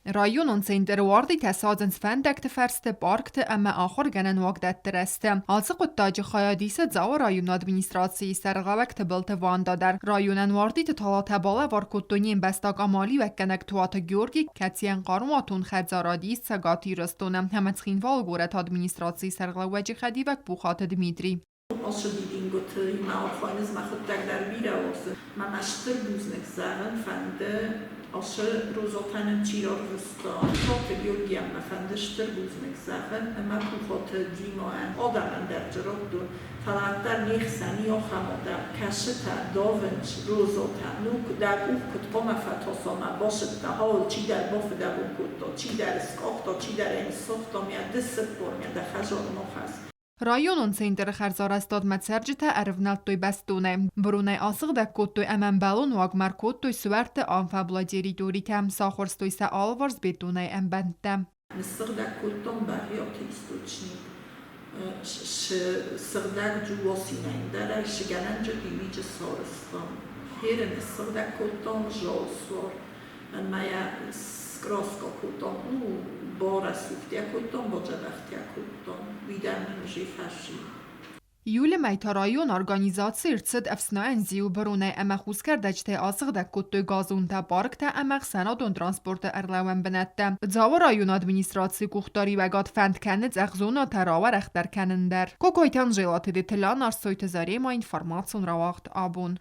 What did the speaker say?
Районон центры уардитӕ садзынц фӕндӕгты фӕрсты, паркты ӕмӕ ахуыргӕнӕн уагдӕтты рӕзты. Ацы хъуыддаджы хайад исы Дзауы районы администрацийы сӕргълӕууӕг Тыбылты Ванда дӕр. Районӕн уардиты талатӕ балӕвар кодтой не мбӕстаг амалиуӕггӕнӕг Туаты Георги, кӕцыйӕн хъӕрмуатон хӕдзарад ис Цӕгат Ирыстоны ӕмӕ Цхинвалы горӕты администрацийы сӕргълӕууӕджы хӕдивӕг Пухаты Дмитрий. Ацы дидингуытимӕ архайынц мӕ хъуыддаг дӕр бирӕ уарзы. Мӕ мӕ стыр бузныг зӕгъын фӕнды, ацы розотӕ нын чи рарвыста. Туаты Георгийӕн мӕ фӕнды стыр бузныг зӕгъын ӕмӕ Пухаты Димайӕн. Адӕмӕн дӕр дзы радтон, фӕлӕ уӕддӕр не хсӕн и ахӕм адӕм, кӕцытӕ давынц розотӕ. Ну, дӕ къух куыд хъуамӕ фӕтаса мӕ басыдта, ауыл чидӕр бафыдӕбон кодта, чидӕр скъахта, чидӕр ӕй ныссагъта, мӕ ды 40 мӕ дӕ хӕдзармӕ хӕсс. Районон центры хӕрзарӕзтадмӕ цӕрджытӕ ӕрывнӕлдтой бӕстонӕй. Быронӕй асыгъдӕг кодтой ӕмӕ ӕмбӕлон уагмӕ ӕркодтой суӕртты амфамблай территоритӕ, сахуырстой сӕ алыварс бетонӕй ӕмбӕндтӕ. Ныссыгъдӕг кодтам Бӕгъиаты источник. Сыгъдӕг дьууӕ дӕр сгӕнӕнджы дивиджы сарӕзтам. Херы ныссыгъдӕг кодтам Жалсуар ӕмӕ йӕ скраска кодтам, ну, барӕсугъдтӕ кодтам, бадзӕбӕхтӕ кодтам. Уый дӕр нын уже фӕззин. Июлы мӕйты районы организаци ӕрцыд ӕфснайӕн зиуы быронӕй ӕмӕ хусгӕрдӕджытӕй асыгъдӕг кодтой газонтӕ, парктӕ ӕмӕ ӕхсӕнадон транспорты ӕрлӕууӕн бынӕттӕ. Дзауы районы администрацийы къухдариуӕгад фӕнд кӕны цъӕх зонӕтӕ рауӕрӕхдӕр кӕнын дӕр. Кокойты Анжела, Тедеты Лиана, Арсойты Зарема, информацион рауагъд абон.